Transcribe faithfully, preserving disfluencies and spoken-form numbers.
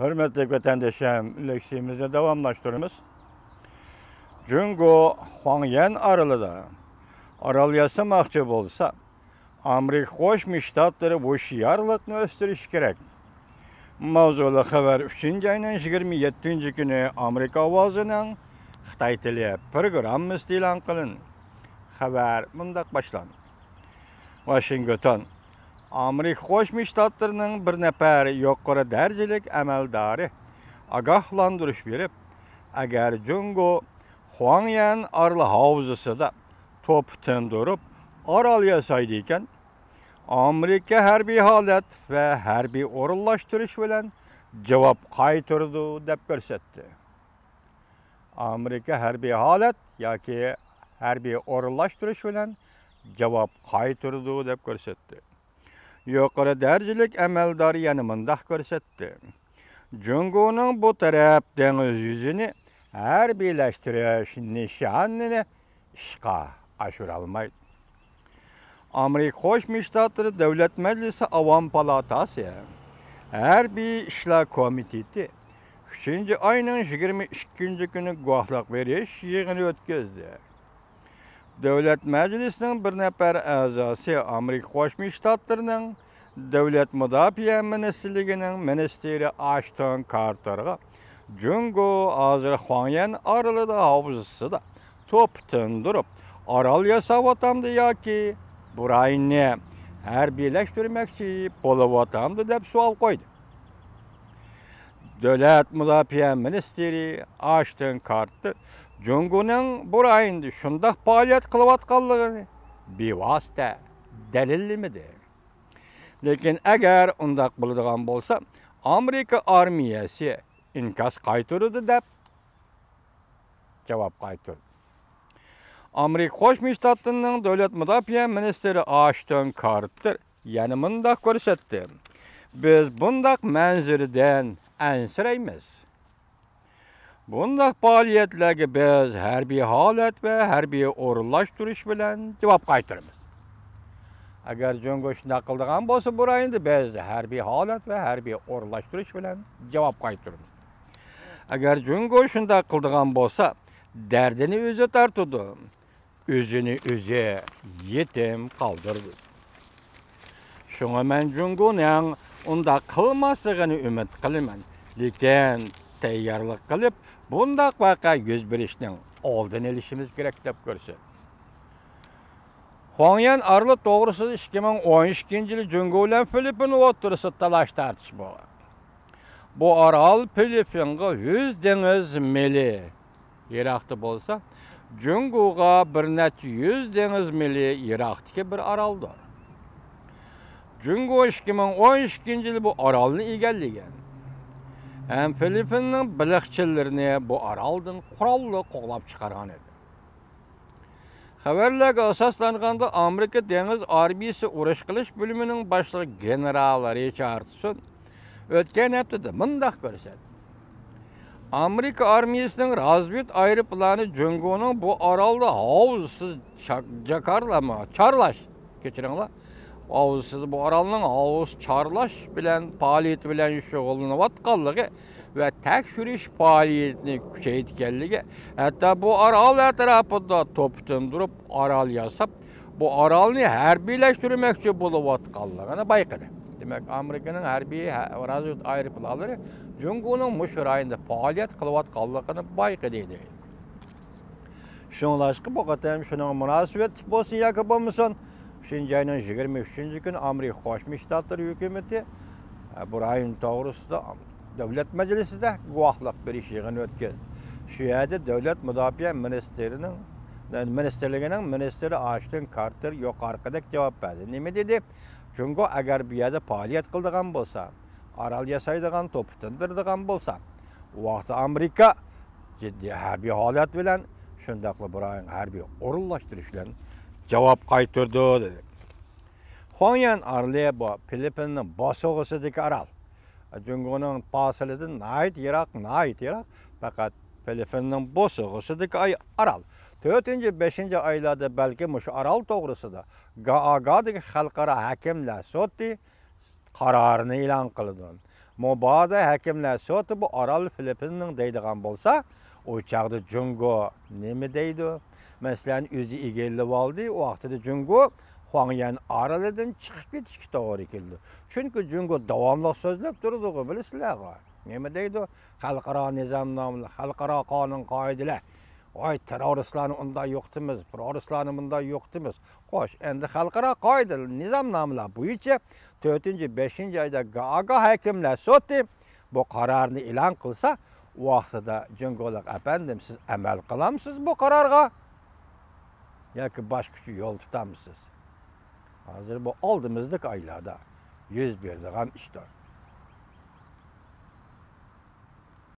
ھۆرمەتلىك ۋەتەندىشىم، لېكسىيىمىزنى داۋاملاشتۇرىمىز. جۇڭگو خۇاڭيەن ئارىلىدا ئارال ياسىماقچى بولسا، ئامېرىكا قوشما شتاتلىرى ھوشيارلىقنى ئۆستۈرۈشى كېرەك. ماۋزۇلۇق خەۋەر ئۈچىنچى ئاينىڭ يىگىرمە يەتتىنچى كۈنى ئامېرىكا ئاۋازىنىڭ خىتاي تىلى پروگراممىسىدا ئېلان قىلىندى. خەۋەر مۇنداق باشلاندى. ۋاشىنگتون. ئامېرىكا قوشما شتاتلىرىنىڭ بىر نەپەر يۇقىرى دەرىجىلىك ئەمەلدارى ئاگاھلاندۇرۇش بېرىپ، ئەگەر جۇڭگو خۇاڭيەن ئارال ھاۋزىسىدا توپا تىندۇرۇپ ئارال ياسايدىكەن، ئامېرىكا ھەربىي ھالەت ۋە ھەربىي ئورۇنلاشتۇرۇش بىلەن جاۋاب قايتۇرىدۇ، دەپ كۆرسەتتى. ئامېرىكا ھەربىي ھالەت ياكى ھەربىي ئورۇنلاشتۇرۇش بىلەن جاۋاب قايتۇرىدۇ، دەپ كۆرسەتتى. يۇقىرى دەرىجىلىك ئەمەلدار يەنە مۇنداق كۆرسەتتى: جۇڭگونىڭ بۇ تەرەپ دېڭىز يۈزىنى ھەربىيلەشتۈرۈش نىشانىنى ئىشقا ئاشۇرالمايدۇ. ئامېرىكا قوشما شتاتلىرى دۆلەت مەجلىسى ئاۋام پالاتاسى ھەربىي ئىشلار كومىتېتى ئۈچىنچى ئاينىڭ يىگىرمە ئىككىنچى كۈنى گۇۋاھلىق بېرىش يىغىنى ئۆتكۈزدى. دۆلەت مەجلىسىنىڭ بىر نەپەر ئەزاسى ئامېرىكا قوشما شتاتلىرىنىڭ دۆلەت مۇداپىئە مىنىستىرلىكىنىڭ مىنىستىرى ئاشتون كارتېرغا جۇڭگو ھازىر خۇاڭيەن ئارىلىدا ھاۋزىسىدا توپا تىندۇرۇپ ئارال ياساۋاتامدۇ ياكى بۇ رايوننى ھەربىيلەشتۈرمەكچى بولۇۋاتامدۇ دەپ سوئال قويدى. دۆلەت مۇداپىئە مىنىستىرى ئاشتون كارتېر جۇڭگونىڭ بۇ رايوندا شۇنداق پائالىيەت قىلىۋاتقانلىقىنى بىۋاسىتە دەلىللىمىدى. لېكىن ئەگەر ئۇنداق بولىدىغان بولسا، ئامېرىكا ئارمىيەسى ئىنكاس قايتۇرىدۇ، دەپ جاۋاب قايتۇردى. ئامېرىكا قوشما شتاتلىرىنىڭ دۆلەت مۇداپىئە مىنىستىرى ئاشتون كارتېر يەنە مۇنداق كۆرسەتتى: بىز بۇنداق مەنزىرىدىن ئەنسىرەيمىز. بۇنداق پائالىيەتلەرگە بىز ھەربىي ھالەت ۋە ھەربىي ئورۇنلاشتۇرۇش بىلەن جاۋاب قايتۇرىمىز. ئەگەر جۇڭگو شۇنداق قىلىدىغان بولسا، بۇ رايوندا بىز ھەربىي ھالەت ۋە ھەربىي ئورۇنلاشتۇرۇش بىلەن جاۋاب قايتۇرىمىز. ئەگەر جۇڭگو شۇنداق قىلىدىغان بولسا، دەردىنى ئۆزى تارتىدۇ، ئۆزىنى ئۆزى يېتىم قالدۇرىدۇ. شۇڭا مەن جۇڭگونىڭ ئۇنداق قىلماسلىقىنى ئۈمىد قىلىمەن. لېكىن تەييارلىق قىلىپ، بۇنداق ۋەقە يۈز بېرىشنىڭ ئالدىنى ئېلىشىمىز كېرەك، دەپ كۆرسەتتى. خۇاڭيەن ئارىلى توغرىسىدا ئىككى مىڭ ئون ئىككىنچى يىلى جۇڭگو بىلەن فىلىپپىن ئوتتۇرىسىدا تالاش-تارتىش بولغان. بۇ ئارال فىلىپپىنغا يۈز دېڭىز مىلى يىراقتا بولسا، جۇڭگوغا بىر نەچچە يۈز دېڭىز مىلى يىراقتىكى بىر ئارالدۇر. جۇڭگو ئىككى مىڭ ئون ئىككىنچى يىلى بۇ ئارالنى ئىگىلىگەن ھەم فىلىپپىننىڭ بېلىقچىلىرىنى بۇ ئارالدىن قوراللىق قوغلاپ چىقارغان ئىدى. خەۋەرلەرگە ئاساسلانغاندا، ئامېرىكا دېڭىز ئارمىيىسى ئۇرۇش قىلىش بۆلۈمىنىڭ باشلىقى گېنېرال رىچاردسون ئۆتكەن ھەپتىدە مۇنداق كۆرسەتتى: ئامېرىكا ئارمىيىسىنىڭ رازۋېد ئايروپىلانى جۇڭگونىڭ بۇ ئارالدا ھاۋزىسىز چا-، جاكارلىما، چارلاش، كەچۈرۈڭلار، ھاۋزىسىز بۇ ئارالنىڭ ھاۋزا چارلاش بىلەن پائالىيىتى بىلەن شۇغۇللىنىۋاتقانلىقى ۋە تەكشۈرۈش پائالىيىتىنى كۈچەيتكەنلىكى، ھەتتا بۇ ئارال ئەتراپىدا توپا تىندۇرۇپ ئارال ياساپ، بۇ ئارالنى ھەربىيلەشتۈرمەكچى بولۇۋاتقانلىقىنى بايقىدى. دېمەك، ئامېرىكىنىڭ ھەربىي ھە-، رازۋېد ئايروپىلانلىرى جۇڭگونىڭ مۇشۇ رايوندا پائالىيەت قىلىۋاتقانلىقىنى بايقىدى، دەيدۇ. شۇڭلاشقا بۇ قېتىم شۇنىڭغا مۇناسىۋەتلىك بولسۇن ياكى بولمىسۇن، ئۈچىنچى ئاينىڭ يىگىرمە ئۈچىنچى كۈنى ئامېرىكا قوشما شتاتلىرى ھۆكۈمىتى، ئە، بۇ رايون توغرىسىدا دۆلەت مەجلىسىدە گۇۋاھلىق بېرىش يىغىنى ئۆتكۈزدى. شۇ يەردە دۆلەت مۇداپىئە مىنىستىرىنىڭ، مىنىستىرلىكىنىڭ مىنىستىرى ئاشتون كارتېر يۇقىرىقىدەك جاۋاب بەردى. نېمە دېدى؟ جۇڭگو ئەگەر بۇ يەردە پائالىيەت قىلىدىغان بولسا، ئارال ياسايدىغان، توپا تىندۇرىدىغان بولسا، ئۇ ۋاقىتتا ئامېرىكا جىددىي ھەربىي ھالەت بىلەن، شۇنداقلا بۇ رايونغا ھەربىي ئورۇنلاشتۇرۇش بىلەن جاۋاب قايتۇرىدۇ، دېدى. خۇاڭيەن ئارىلى بۇ فىلىپپىننىڭ بوسۇغىسىدىكى ئارال. جۇڭگونىڭ پاسىلىدىن ناھايىتى يىراق، ناھايىتى يىراق. پەقەت فىلىپپىننىڭ بوسۇغىسىدىكى ئاي-، ئارال. تۆتىنچى، بەشىنچى ئايلاردا بەلكىم مۇشۇ ئارال توغرىسىدا گائاگادىكى خەلقئارا ھاكىملار سوتى قارارىنى ئېلان قىلىدۇ. مۇبادا ھاكىملار سوتى بۇ ئارال فىلىپپىننىڭ دەيدىغان بولسا، ئۇ چاغدا جۇڭگو نېمە دەيدۇ؟ مەسىلەن، ئۆزى ئىگىلىۋالدى، ئۇ ۋاقتىدا جۇڭگو خۇاڭيەن ئارىلىدىن چىقىپ كېتىشكە توغرا كېلىدۇ. چۈنكى جۇڭگو داۋاملىق سۆزلەپ تۇرىدىغۇ، بىلىسىلەرغۇ. نېمە دەيدۇ؟ خەلقئارا نىزامنامىلەر، خەلقئارا قانۇن قائىدىلەر. ۋاي، تېررورىستلارنى ئۇنداق يوقىتىمىز، تېررورىستلارنى مۇنداق يوقىتىمىز. خوش، ئەمدى خەلقئارا قائىدە، نىزامنامىلار بويىچە تۆتىنچى، بەشىنچى ئايدا گاگا ھاكىملەر سوتى بۇ قارارنى ئېلان قىلسا، ۋاقتىدا جۇڭگولۇق ئەپەندىم، سىز ئەمەل قىلامسىز بۇ قارارغا؟ ياكى باشقىچە يول تۇتامسىز؟ ھازىر بۇ ئالدىمىزدىكى ئايلاردا يۈز بېرىدىغان ئىشتۇر.